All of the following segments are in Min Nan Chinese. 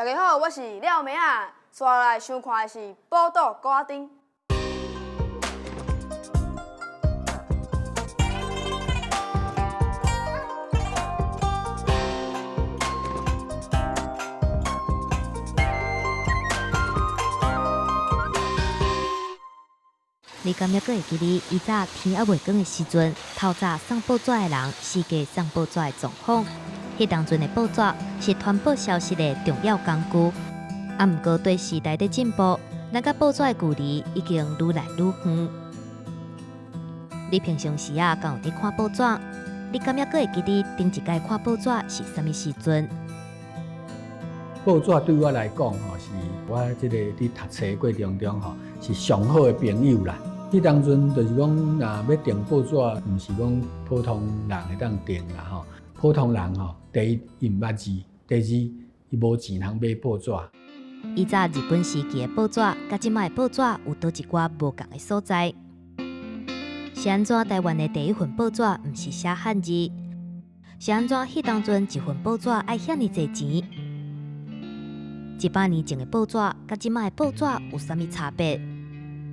大家好，我是廖梅仔，接下來收看的是《寶島鼓仔丁》。你敢猶閣會記得以早天猶未光的時陣，透早送報紙的人四界送報紙的狀況。彼當陣的報紙是傳播消息的重要工具。啊，毋過對時代的進步，咱佮報紙的距離已經愈來愈遠。你平常時啊，敢有佇看報紙？你敢猶閣會記得頂一擺看報紙是啥物時陣？報紙對我來講，吼，是我這個佇讀冊過程中，吼，是上好的朋友啦。彼當陣就是講，若欲訂報紙，毋是講普通人會當訂啦，吼。普通人吼，第一伊毋捌字，第二伊無錢通買報紙。以早日本時期的報紙，佮這擺的報紙有佗一寡無仝的所在？是按怎台灣的第一份報紙毋是寫漢字？是按怎彼當陣一份報紙愛遐爾濟錢？100年前的報紙，佮這擺的報紙有啥物差別？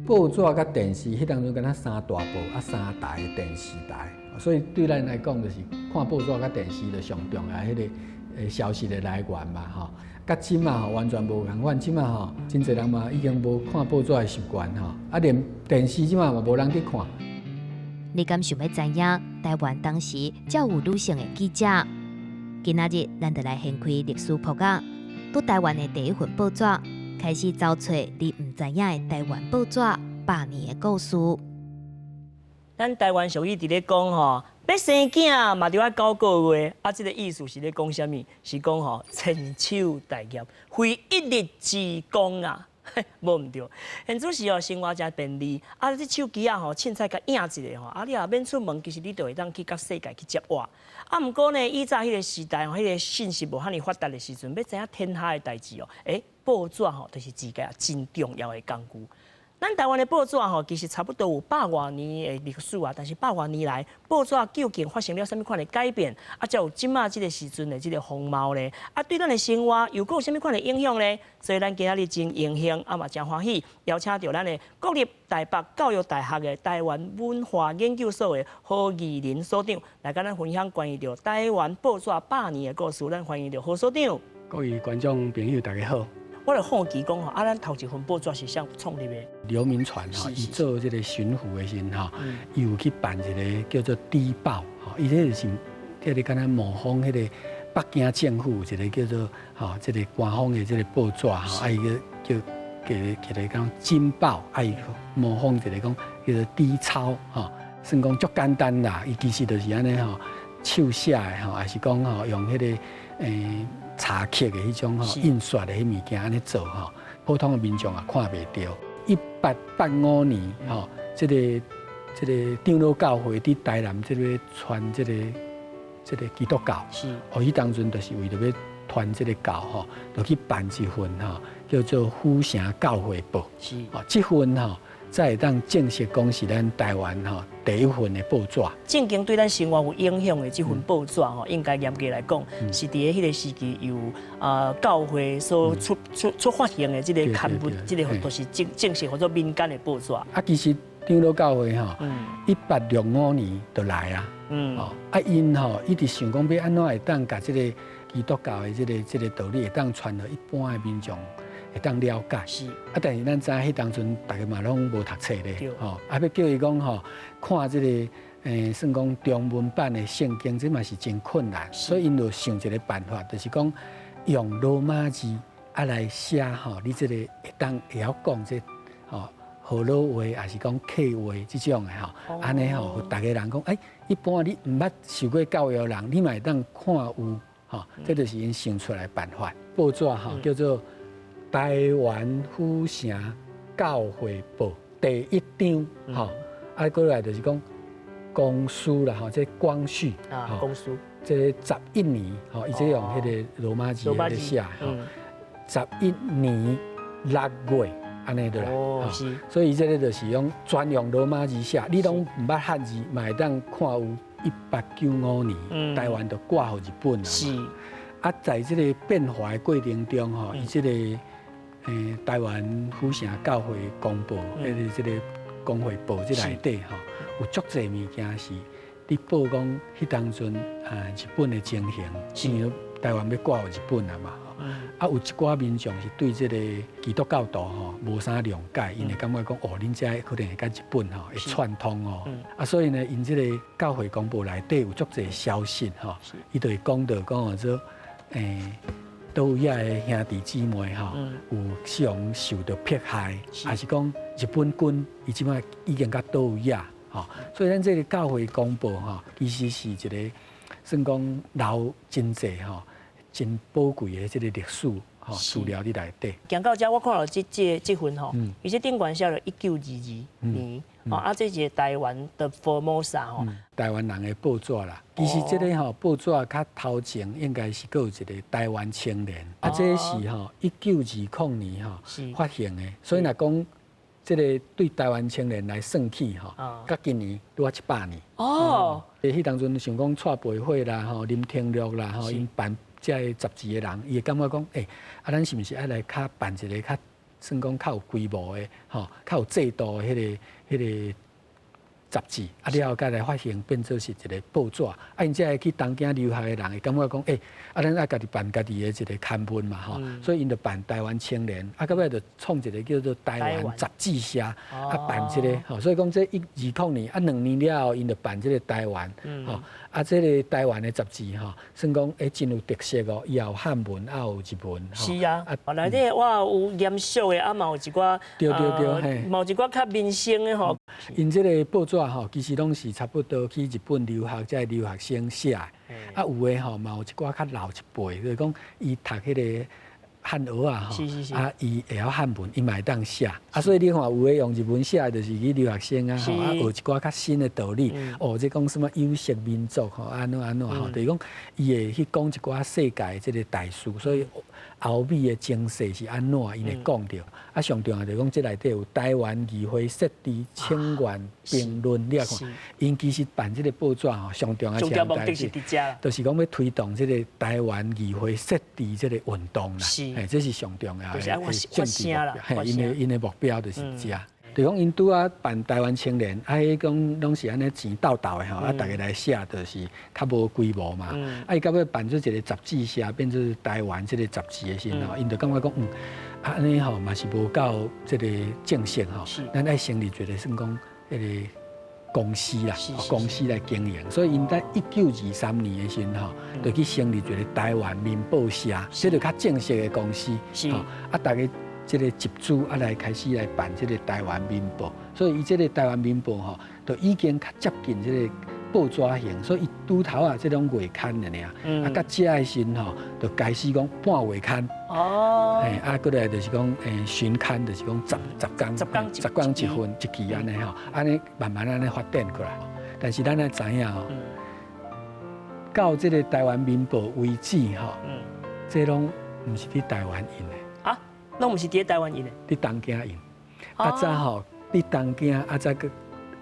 報紙佮電視，彼當陣敢若三大報啊，三台的電視台，所以對咱來講，就是看報紙佮電視就上重要彼個消息的來源嘛，吼。佮這擺吼完全無仝款，這擺吼真濟人嘛已經無看報紙的習慣吼，啊連電視這擺嘛無人去看。你敢想欲知影台灣當時遮有女性的記者？今仔日咱就來掀開歷史簿仔，對台灣的第一份報紙開始走揣你毋知影的台灣報紙百年的故事。咱台灣俗語佇咧講吼，欲生囝嘛著愛九個月，啊，這個意思是咧講啥物？是講吼千秋大業，非一日之功啊！無毋對，現此時哦，生活誠便利，啊，這手機仔吼，凊彩共印一下吼，啊，你也免出門，其實你就會當去佮世界去接倚。啊，毋過呢，以早彼個時代吼，彼個信息無遐爾發達的時陣，欲知影天下的代誌哦，欸，報紙吼，就是一個真重要的工具。咱台灣的報紙吼，其實差不多有百外年的歷史啊。但是百外年來，報紙究竟發生了啥物款的改變？啊，才有這擺這個時陣的這個風貌咧？啊，對咱的生活又閣有啥物款的影響咧？所以咱今仔日真榮幸，啊嘛真歡喜，邀請著咱的國立台北教育大學的台灣文化研究所的何義林所長來佮咱分享關於著台灣報紙百年的故事。咱歡迎著何所長。各位觀眾朋友，大家好。我就好奇講吼，啊，咱頭一份報紙是啥創立的？劉銘傳吼，伊做這個巡撫的時陣吼，伊有去辦一個叫做邸報，吼，伊這就是這個敢若模仿彼個北京政府一個叫做吼，這個官方的這個報紙吼，啊，伊個叫叫叫來講京報，啊，伊模仿一個講叫做邸抄，吼，算講足簡單啦，伊其實就是按呢吼，手寫的吼，抑是講吼用彼個欸。查冊的彼種吼印刷的彼物件按呢做吼，普通的民眾也看袂著。1885年吼，這個這個長老教會佇台南這個傳這個這個基督教，哦，彼當陣就是為著欲傳這個教吼，就去辦一份吼，叫做《府城教會報》。哦，這份吼。才會當正式講是咱台灣吼第一份的報紙。正經對咱生活有影響的這份報紙吼，應該嚴格來講，是佇咧彼個時期由教會所出出出發行的這個刊物，這個都是正正式號做民間的報紙。啊，其實長老教會吼，1865年就來啊，哦，啊𪜶吼一直想講欲按怎會當共這個基督教的這個這個道理會當傳予一般的民眾。會當了解，啊，但是咱知影彼當陣逐家嘛攏無讀冊咧，吼，啊，欲叫伊講吼，看這個，算講中文版的聖經，這嘛是真困難，所以𪜶就想一個辦法，就是講用羅馬字啊來寫吼，你這個會當會曉講這吼河洛話，抑是講客話這種的吼，按呢吼，逐家人講，欸，一般你毋捌受過教育的人，你嘛會當看有，吼，這就是𪜶想出來的辦法，報紙吼叫做。台灣府城教會報第一張，吼，啊，過來就是講光緒啦，吼，這光緒，啊，光緒，這11年，吼，伊這用彼個羅馬字來寫，吼，11年6月，按呢對啦，哦，是，所以這個就是用專用羅馬字寫，你攏毋捌漢字，嘛會當看有1895年，台灣就割予日本啦，是。啊，在這个變化的過程中吼，伊這个台灣府城教會公報，彼個這个公會報這內底吼，有足濟物件是佇報講彼當陣啊日本的情形，因為台灣欲割予日本啊嘛。啊，有一寡民眾是對這个基督教徒吼無啥諒解，𪜶會感覺講哦，恁遮可能會佮日本吼會串通哦。啊，所以呢，𪜶這个教會公報內底有足濟消息吼，伊就會講到講說，佗位的兄弟姊妹吼，有予人受著迫害，抑是講日本軍伊這擺已經到佗位啊，吼，所以咱這个教會公報吼，其實是一个算講留真濟吼，真寶貴的這个歷史吼資料佇內底。講到遮，我看著這份吼，伊這頂懸寫著1922年，哦，啊，這是台灣的 Formosa 吼。台灣人的報紙啦，其實這个吼報紙較頭前應該是閣有一个台灣青年，啊，這是吼1920年吼發行的，所以若講這个對台灣青年來算起吼，佮今年拄仔100年。哦，彼當陣想講蔡培火啦，吼林廷祿啦，吼𪜶辦這个雜誌的人，伊會感覺講，欸，啊，咱是毋是愛來較辦一个較算講較有規模的，吼，較有制度的彼個雜誌，啊了後閣來發行變做是一个報紙，啊，𪜶這个去東京留學的人會感覺講，欸，啊，咱愛家己辦家己的一个刊物嘛，吼，所以𪜶就辦台灣青年，啊，到尾就創一个叫做台灣雜誌社，啊，辦這个，吼，所以講這120年，啊，2年了後，𪜶就辦這个台灣，吼，啊，這个台灣的雜誌，吼，算講欸真有特色哦，伊也有漢文，也有日文，是啊，內底我有嚴肅的，啊，嘛有一寡，對對對，嘿，嘛有一寡較民生的吼。𪜶這个報紙吼，其實攏是差不多去日本留學這个留學生寫的，啊，有的吼嘛有一寡較老一輩，就是講伊讀彼个漢學啊吼，啊，伊會曉漢文，伊嘛會當寫，啊，所以你看有的用日文寫的，就是去留學生啊，吼，啊，學一寡較新的道理，哦，這講啥物有色民族吼，按怎按怎吼，就是講伊會去講一寡世界這个大事，所以歐美的情勢是按怎，𪜶會講著。啊，上重要就是講這內底有台灣議會設置請願評論，你來看，𪜶其實辦這个報紙吼，上重要的目的是佇遮，就是講欲推動這个台灣議會設置這个運動啦。嘿，這是上重要的政治目標。嘿，𪜶的目標就是遮。就講𪜶拄仔辦台灣青年，啊，彼講攏是按呢錢鬥鬥的吼，啊，逐个來寫，就是較無規模嘛。啊，伊到尾辦出一个雜誌社，變做台灣這个雜誌的時陣吼，𪜶就感覺講，啊，按呢吼嘛是無夠這个正式吼，咱愛成立一个算講彼个公司啦，公司來經營。所以𪜶佇1923年的時陣吼，就去成立一个台灣民報社，這就較正式的公司。啊，逐个這个集資啊，來開始來辦這个台灣民報，所以伊這个台灣民報吼，就已經較接近這个報紙型，所以伊拄頭啊，這種月刊的爾，啊，到遮的時陣吼，就開始講半月刊，哦，嘿，啊，閣來就是講旬刊，就是講十工10工一份一期按呢吼，按呢慢慢按呢發展過來。但是咱愛知影吼，到這个台灣民報為止吼，這攏毋是佇台灣印的。攏毋是佇台灣印的，佇東京印。啊，早吼，佇東京啊，再閣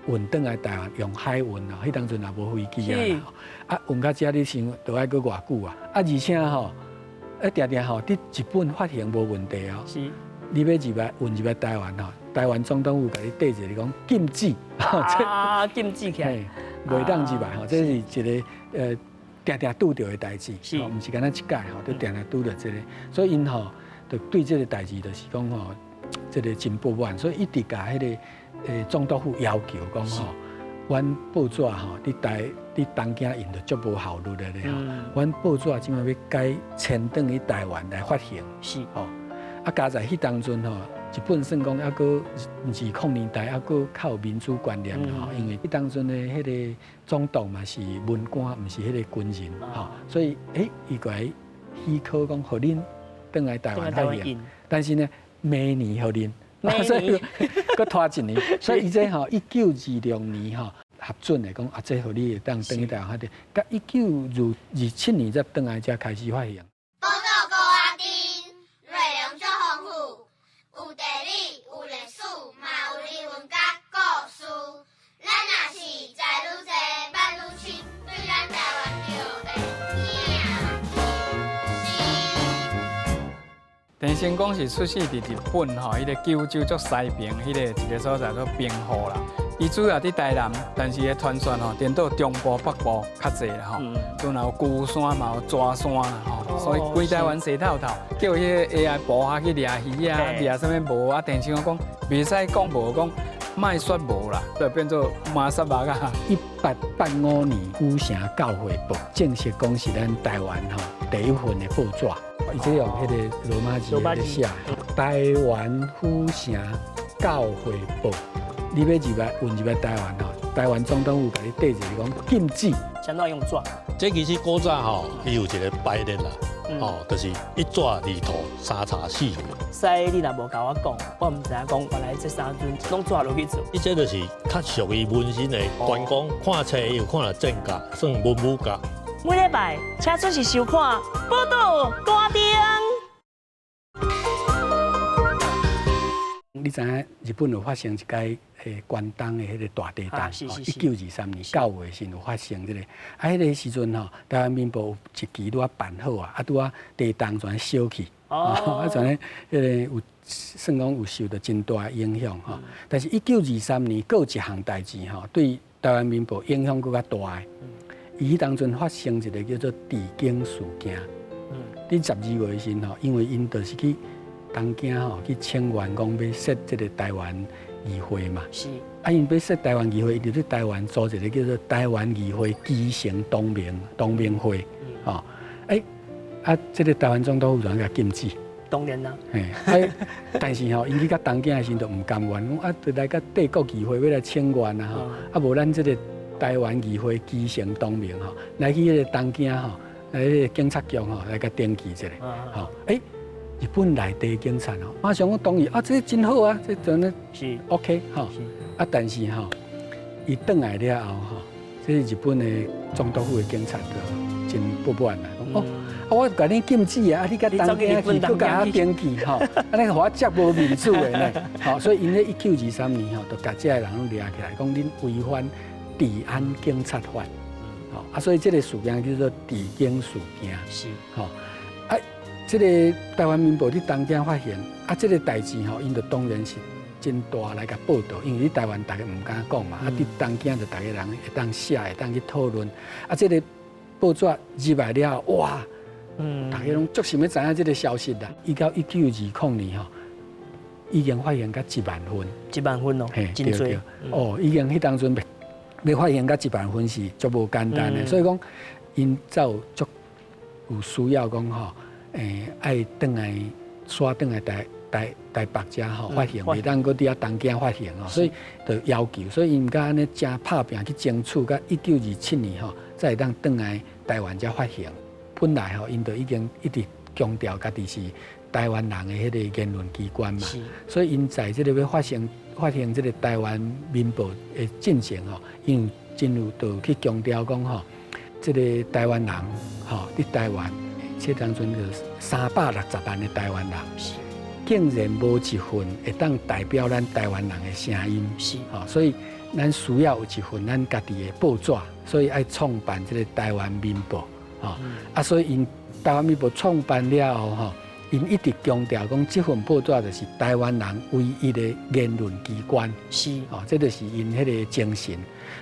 運轉來台灣用海運啊，彼當陣也無飛機啊。啊，運到遮你想，著愛閣偌久啊？啊，而且吼，啊，定定吼，佇日本發行無問題哦。你欲入來運入來台灣吼，台灣總統府共你綴一个講禁止。啊，禁止起來，袂當入來吼，這是一个定定拄著的代誌，毋是干焦一擺吼，都定定拄著這个，所以𪜶吼，就對這个代誌就是講吼，這个真不滿，所以一直共彼个總督府要求講吼，阮報紙吼，佇東京印就足無效率的咧吼，阮報紙這擺欲改遷轉去台灣來發行，吼，啊佳哉彼當陣吼，日本算講猶閣20年代猶閣較有民主觀念吼，因為彼當陣的彼个總督嘛是文官，毋是彼个軍人吼，所以欸，伊過來許可講，予恁轉來台灣發行，但是呢，明年予恁，所以閣拖一年，所以伊這吼1926年吼核准的講啊，這予你會當轉去台灣發行，到1927年才轉來才開始發行。報道高仔頂，內容足豐富，有地理，有歷史，嘛有人文佮故事。咱若是知愈濟，捌愈深，對咱台灣就會更。鄭成功是出世佇日本吼，彼個九州足西邊彼個一個所在做兵庫啦。伊主要佇台南，但是伊傳說吼，顛倒中部北部較濟啦吼。都有龜山嘛，有蛇山啦吼，所以規台灣踅透透，叫彼個 AI 部下去掠魚啊，掠啥物無啊？鄭成功講袂使講無，講莫說無啦，就變做馬殺肉啊。1885年，府城教會報正式講是咱台灣吼第一份的報紙。伊這用彼個羅馬字來寫，台灣府城教會報。你欲入來混入來台灣吼，台灣總統府共你綴一個講禁止。啥怎用紙？這其實古早吼，伊有一個排列啦，哦，就是一紙二塗三查四份。師你若無共我講，我毋知影講原來這三陣攏紙落去做。伊這就是較屬於紋身的關公，看冊有看著正甲，算文武甲。每禮拜請準時收看《寶島歌丁》。你知影日本有發生一擺關東的彼個大地震，1923年9月時有發生這個，啊，彼個時陣吼，台灣民報有一期拄仔辦好啊，啊拄仔地動全燒去，啊全咧彼個有算講有受著真大影響吼。但是，1923年閣有一項代誌吼，對台灣民報影響閣較大。伊彼當陣發生一個叫做治警事件。佇12月的時吼，因為𪜶就是去東京吼去請願，講欲設這個台灣議會嘛。啊，𪜶欲設台灣議會，伊就佇台灣組一個叫做台灣議會基層同盟同盟會。吼，欸，啊，這個台灣總督府就共禁止。當然啦。嘿，啊，但是吼，𪜶去到東京的時陣就毋甘願，講啊，就來佮帝國議會欲來請願啊吼，啊無咱這個台灣議會基層同盟吼，來去彼個東京吼，來彼個警察局吼，來共登記一下，吼，欸，日本內地警察吼，馬上講同意啊，這真好啊，這真的是 OK 吼，啊，但是吼，伊轉來了後吼，這日本的總督府的警察就真不滿啦，講哦，啊，我共你禁止啊，啊，你佮東京去，閣共我登記吼，按呢予我遮無面子的呢，吼，所以𪜶咧1923年吼，就共這个人攏掠起來，講恁違反治安警察法，吼，啊，所以這個事件叫做治警事件，吼，啊，這個台灣民報佇東京發行，啊，這個代誌吼，𪜶就當然是真大來共報導，因為佇台灣大家毋敢講嘛，啊，佇東京就逐個人會當寫，會當去討論，啊，這個報紙入來了後，哇，大家攏足想欲知影這個消息啦。伊到1920年吼，已經發行到1萬份，1萬份哦，真濟。哦，已經彼當陣欲發行到1萬份是足無簡單的，所以講𪜶才有足有需要講吼，愛轉來徙轉來台北遮吼發行，袂當閣佇遐東京發行吼，所以就要求，所以𪜶才按呢誠拍拚去爭取，到1927年吼，才會當轉來台灣遮發行。本來吼，𪜶就已經一直強調家己是台灣人的彼個言論機關嘛，所以𪜶在這個欲發行這個台灣民報的進程吼，𪜶有真有就去強調講吼，這個台灣人吼佇台灣，這當陣就360萬的台灣人，竟然無一份會當代表咱台灣人的聲音，吼，所以咱需要有一份咱家己的報紙，所以愛創辦這個台灣民報，吼，啊，所以𪜶台灣民報創辦了後，吼，𪜶一直強調講，這份報紙就是台灣人唯一的言論機關，吼，這就是𪜶彼個精神。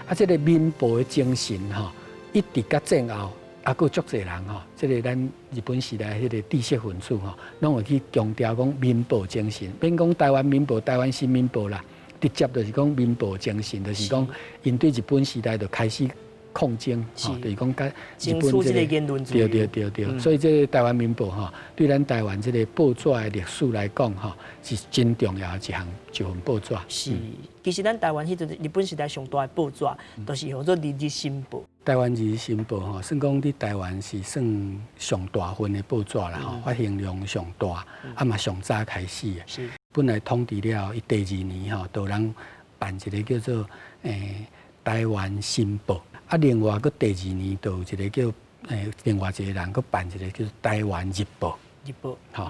啊，這個民報的精神，吼，一直到戰後，啊，閣足濟人吼，這個咱日本時代彼個知識分子吼，攏會去強調講民報精神，免講台灣民報、台灣新民報啦，直接就是講民報精神，就是講𪜶對日本時代就開始抗爭，吼，就是講佮日本這個對對對對，所以這個台灣民報吼，對咱台灣這個報紙的歷史來講吼，是真重要的一項一份報紙。是，其實咱台灣彼陣日本時代上大的報紙，都是號做《日日新報》。台灣日日新報吼，算講佇台灣是算上大份的報紙啦，吼，發行量上大，啊嘛上早開始的。本來統治了後，伊第二年吼，就有人辦一個叫做台灣新報。啊，另外閣第二年就有一個叫另外一個人閣辦一個叫做台灣日報。日報。吼，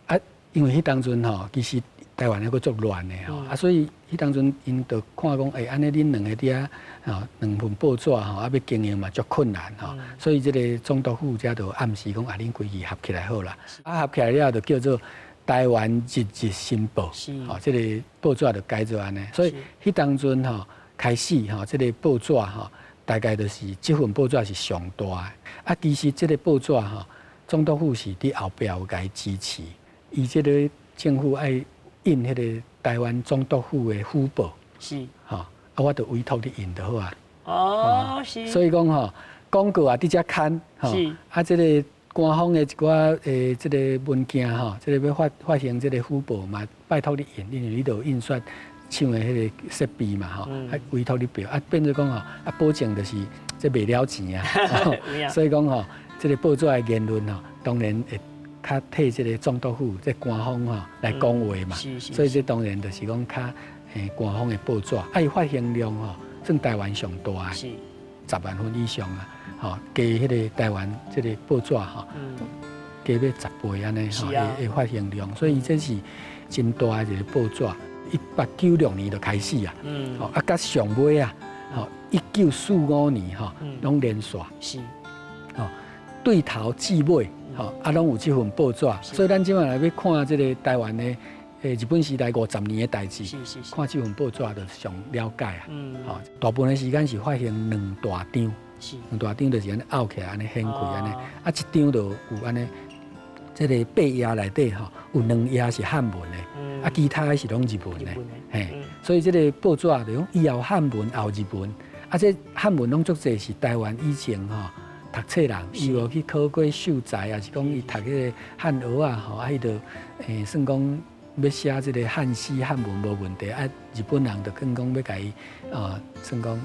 啊，因為彼當陣吼，其實台灣猶閣足亂的吼，啊，所以彼當陣𪜶就看講，欸，按呢恁兩个佇遐吼，兩份報紙吼，啊，欲經營嘛足困難吼，所以這个總督府才就暗示講，啊，恁規支合起來好啦，啊，合起來了後就叫做台灣日日新報，吼，這个報紙就改做按呢，所以彼當陣吼開始吼，這个報紙吼，大概就是這份報紙是上大的，啊，其實這个報紙吼，總督府是佇後壁有共伊支持，伊這个政府愛印彼个台灣總督府的府報，吼，啊，我就委託你印就好啊。哦，是。所以講吼，廣告也佇遮刊，吼，啊，這个官方的一寡這个文件吼，這个欲發行這个府報嘛，拜託你印，因為你著有印刷廠的彼个設備嘛，吼，啊，委託你報，啊，變做講吼，啊，保證就是這袂了錢啊，所以講吼，這个報紙的言論吼，當然會較替這个總督府這官方吼來講話嘛，所以這當然就是講較官方的報紙，啊，伊發行量吼算台灣上大的，10萬份以上啊，吼，加彼个台灣這个報紙吼，加欲10倍按呢吼，的發行量，所以伊這是真大的一个報紙。1896年就開始啊，吼，啊，佮上尾啊，吼，1945年吼，攏連續，吼，對頭至尾，吼，啊，攏有這份報紙，所以咱這擺來欲看這个台灣的日本時代50年的代誌，看這份報紙就上了解啊，吼，大部分的時間是發行兩大張，兩大張就是按呢拗起來，按呢掀開按呢，啊，一張就有按呢，這个八頁內底吼，有兩頁是漢文的，啊，其他的是攏日文的，嘿，所以這个報紙就講伊有漢文，也有日文，啊，這漢文攏足濟是台灣以前吼讀冊人，伊無去考過秀才，抑是講伊讀彼个漢學啊，吼，啊，伊就算講欲寫這个漢詩漢文無問題，啊，日本人就更講欲共伊啊，算講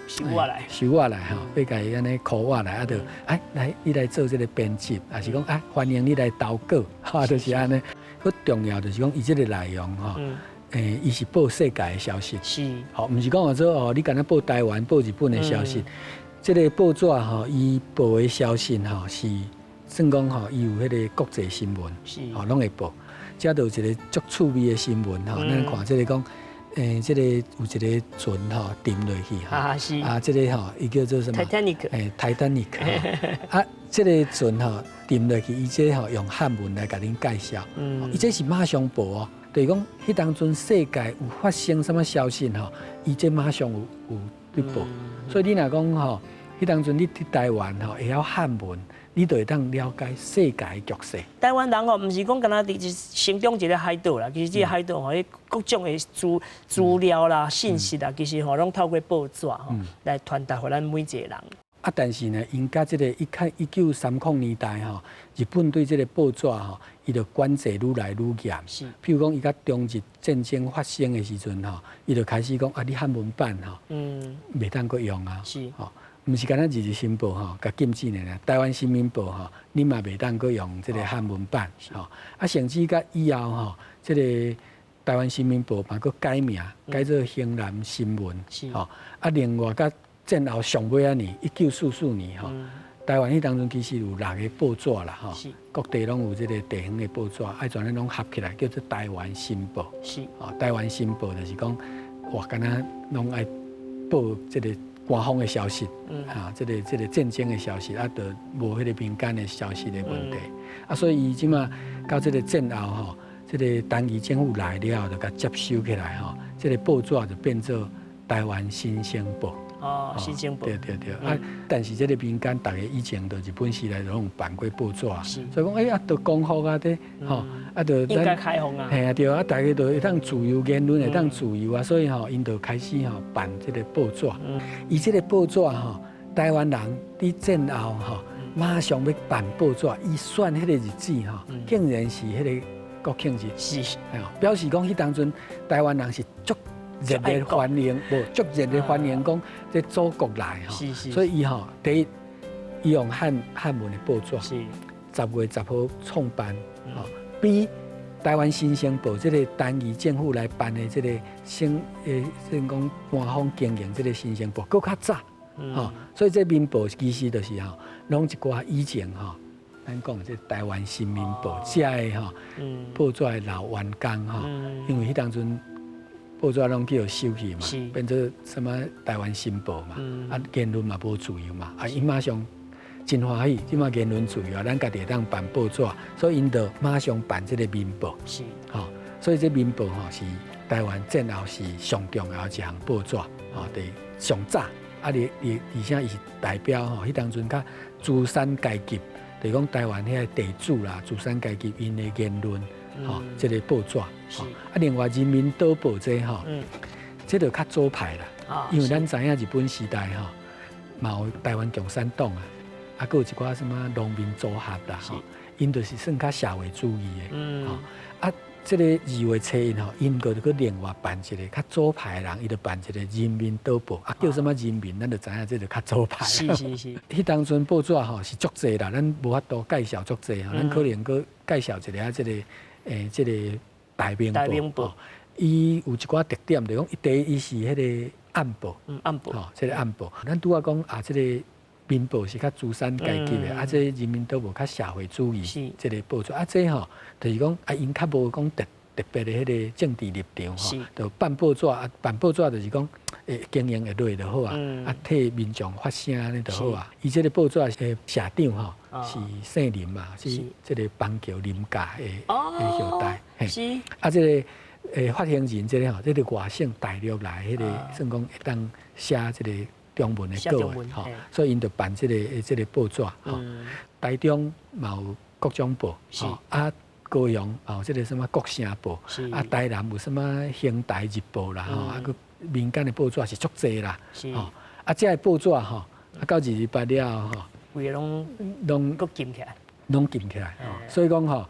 收活來，收活來吼，欲共伊按呢箍活來，啊，就哎來，你來做這个編輯，抑是講啊，歡迎你來投稿，哈，就是按呢。閣重要就是講，伊這个內容吼，伊是報世界的消息，吼，毋是講話說哦，你敢若報台灣、報日本的消息，這个報紙吼，伊報的消息吼是算講吼，伊有彼个國際新聞，吼，攏會報。這就有一个足趣味的新聞吼，咱看這个講，這个有一个船吼沉落去吼，啊，這个吼，伊叫做什麼？ Titanic。欸，Titanic。啊，這个船吼沉落去，伊這吼用漢文來共恁介紹。伊這是馬上報哦，就是講彼當陣世界有發生啥物消息吼，伊這馬上有佇報。所以你若講吼，彼當陣你佇台灣吼會曉漢文，你就會當了解世界的局勢。台灣人吼，毋是講干焦佇成長一个海島啦，其實這个海島吼，彼各種的資料啦、信息啦，其實吼攏透過報紙吼來傳達予咱每一个人。啊，但是呢，𪜶佮這个1930年代吼，日本對這个報紙吼，伊就管制愈來愈嚴。譬如講，伊佮中日戰爭發生的時陣吼，伊就開始講啊，你漢文版吼，袂當閣用啊。吼，毋是干焦日日新報吼，共禁止爾，台灣新民報吼，你嘛袂當閣用這个漢文版吼。啊，甚至佮以後吼，這个台灣新民報嘛閣改名，改做興南新聞。吼，啊，另外佮戰後上尾仔年，1944年吼，台灣彼當陣其實有六个報紙啦，吼，各地攏有這个地方的報紙，啊，全呢攏合起來叫做台灣新報。吼，台灣新報就是講，哇，敢若攏愛報這个官方的消息，啊，這个戰爭的消息，啊，就無彼个民間的消息的問題。啊，所以伊這馬到這个戰後吼，這个陳儀政府來了後，就共接收起來吼，這个報紙就變做台灣新生報。哦，新生報。對對對，啊，但是這个民間逐家以前就日本時代就攏有辦過報紙，所以講欸啊，就光復啊，這吼，啊，就應該開放啊。嘿啊，對啊，逐家就會當自由言論，會當自由啊，所以吼，𪜶就開始吼辦這个報紙。伊這个報紙吼，台灣人佇戰後吼，馬上欲辦報紙，伊選彼个日子吼，竟然是彼个國慶日。表示講彼當陣台灣人是足熱烈歡迎，無足熱烈歡迎講這祖國來吼，所以伊吼第一，伊用漢文的報紙，10月10號創辦，吼，比台灣新生報這个陳儀政府來辦的這个省算講官方經營這个新生報閣較早，吼，所以這民報其實就是吼，攏一寡以前吼。咱講這台灣新民報，遮的吼報紙的老員工吼，因為彼當陣報紙攏叫收去嘛，變做啥物台灣新報嘛，啊言論嘛無自由嘛，啊伊馬上真歡喜，這馬言論自由，咱家己會當辦報紙，所以𪜶就馬上辦這個民報，吼，所以這民報吼是台灣戰後是上重要一項報紙，吼，佇上早，啊，而而且伊是代表吼，彼當陣較資產階級，就是講台灣遐地主啦、資產階級𪜶的言論，吼，這個報紙，啊，另外人民黨報這吼，這就較左派啦，因為咱知影日本時代吼，嘛有台灣共產黨啊，啊，閣有一寡什麼農民組合啦，吼，𪜶就是算較社會主義的，吼，啊。這個2月初一吼，𪜶閣閣另外辦一個較左派的人，伊就辦一個人民黨報，啊叫啥物人民，咱就知影這就較左派。彼當陣報紙吼是足濟啦，咱無法度介紹足濟吼，咱可能閣介紹一下這個這個大明報。伊有一寡特點，就講第一，伊是彼個暗報。暗報。吼，這個暗報，咱拄仔講啊，這個民報是較資產階級的，啊，這人民黨報較社會主義，這個報紙，啊，這吼就是講啊，𪜶較無講特特別的彼個政治立場吼，就辦報紙啊，辦報紙就是講經營會落就好啊，啊，替民眾發聲按呢就好啊。伊這個報紙的社長吼是姓林嘛，是這個邦橋林家的後代。啊，這個發行人這個吼，這個外省大陸來彼個，算講會當寫這個中文的稿的吼，所以𪜶就辦這個報紙吼。台中嘛有國中報，啊，高雄嘛有這個什麼國城報，啊，台南有什麼興台日報啦，吼，啊，閣民間的報紙是足濟啦，吼，啊，這个報紙吼，啊，到228了後吼，規个攏攏閣禁起來，攏禁起來，所以講吼，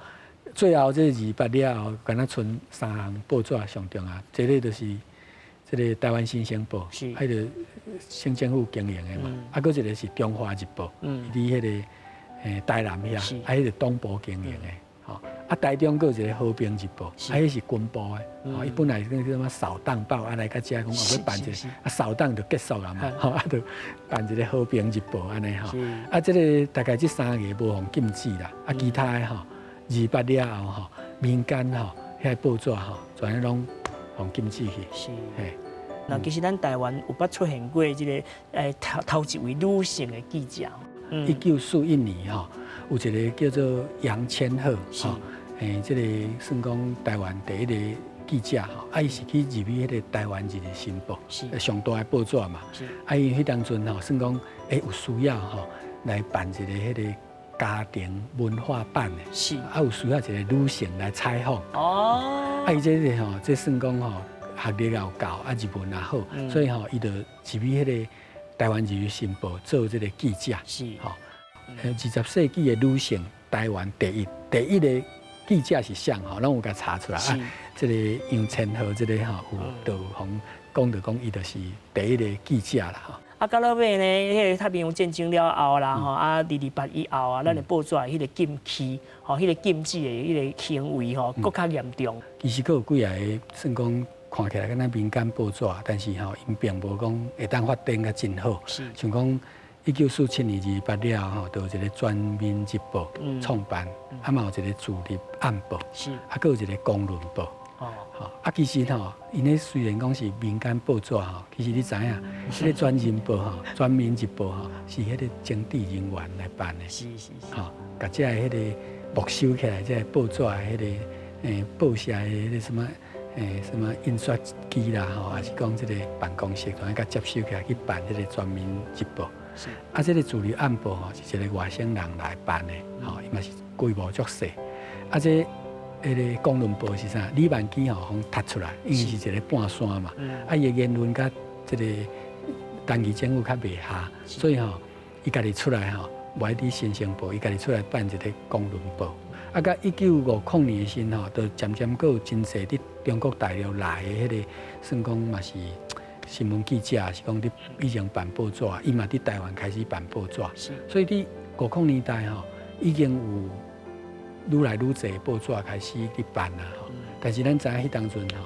最後這二二八了後，敢若賰三項報紙上重要，這個就是這個台灣新生報，彼個省政府經營的嘛，啊，閣一個是中華日報，佇彼個台南遐，啊，彼個黨部經營的，吼，啊，台中閣有一個和平日報，啊，彼是軍部的，吼，伊本來叫什麼掃蕩報，啊，來到遮講欲辦一個，啊，掃蕩就結束了嘛，吼，啊，就辦一個和平日報按呢吼，啊，這個大概這三个無予禁止啦，啊，其他的吼，二八了後吼，民間吼，遐報紙吼，全攏予禁止去。嘿。那其實咱台灣有捌出現過這個頭頭一位女性的記者。1941年吼，有一個叫做楊千鶴，吼，這個算講台灣第一個記者吼，啊，伊是去入去彼個台灣日日新報，上大的報紙嘛。啊，伊彼當陣吼，算講有需要吼來辦一個彼個家庭文化版的，啊，有需要一個女性來採訪。啊，伊這個吼，這算講吼，學歷也有夠，啊，日文也好，所以吼，伊就入去彼個台灣日日新報做這個記者。吼，20世紀的女性，台灣第一個記者是誰？吼，攏有共查出來啊。這個楊千鶴這個吼，有就予講著講，伊就是第一個記者啦。吼。啊，到落尾呢，彼個太平洋戰爭了後啦，吼，啊，二二八以後啊，咱的報紙彼個禁區，吼，彼個禁止的彼個行為吼，閣較嚴重。其實閣有幾個算講看起來敢若民間報紙，但是吼，𪜶並無講會當發展甲真好。像講1947年二二八了後吼，就有一個全民日報創辦，啊嘛有一個自立暗報，啊，閣有一個公論報。哦，啊，其實吼，𪜶彼雖然講是民間報紙吼，其實你知影，彼個全人報吼，全民日報吼，是彼個政治人員來辦的。吼，共這个彼個沒收起來，這個報紙的彼個報社的彼個什麼什麼印刷機啦吼，抑是講這個辦公室，全共接收起來去辦彼個全民日報。啊，這個自立暗報吼，是一個外省人來辦的，吼，伊嘛是規模足細。啊，這彼個公論報是啥？李萬基吼，予踢出來，因為是一個半山嘛。啊，伊的言論佮這個當地政府較袂合，所以吼，伊家己出來吼，無愛佇新生報，伊家己出來辦一個公論報。啊，到1950年的時吼，就漸漸閣有真濟佇中國大陸來的彼個，算講嘛是新聞記者，是講佇以前辦報紙，伊嘛佇台灣開始辦報紙。所以佇50年代吼，已經有愈來愈濟報紙開始佇辦啊，吼。但是咱知影彼當陣吼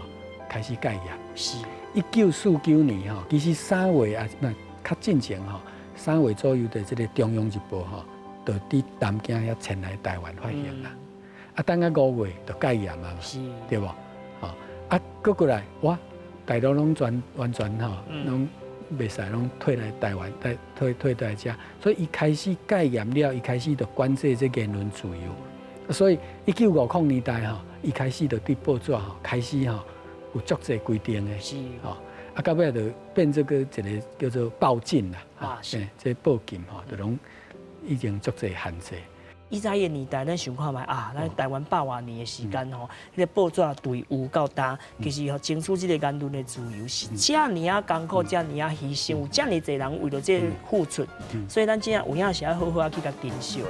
開始戒嚴。1949年吼，其實3月啊，毋較進前吼，3月左右的這個中央日報吼，就佇南京遐遷來台灣發行啦。啊，等到5月就解嚴啊嘛，對無？吼，啊，閣過來，哇，大陸攏全完全吼，攏袂使攏退來台灣，退來遮，所以伊開始解嚴了，伊開始就管制這言論自由。所以1950年代吼，伊開始就對報紙吼開始吼有足濟規定的，吼，啊，到尾就變做個一個叫做報禁啦，這報禁吼，就攏已經足濟限制。以前個年代，咱想看覓啊，咱台灣百外年的時間吼，彼個報紙隊有夠大，其實吼爭取這個言論的自由是遮爾仔艱苦，遮爾仔犧牲，有遮爾濟人為著這個付出，所以咱真正有影是愛好好仔去共珍惜啦。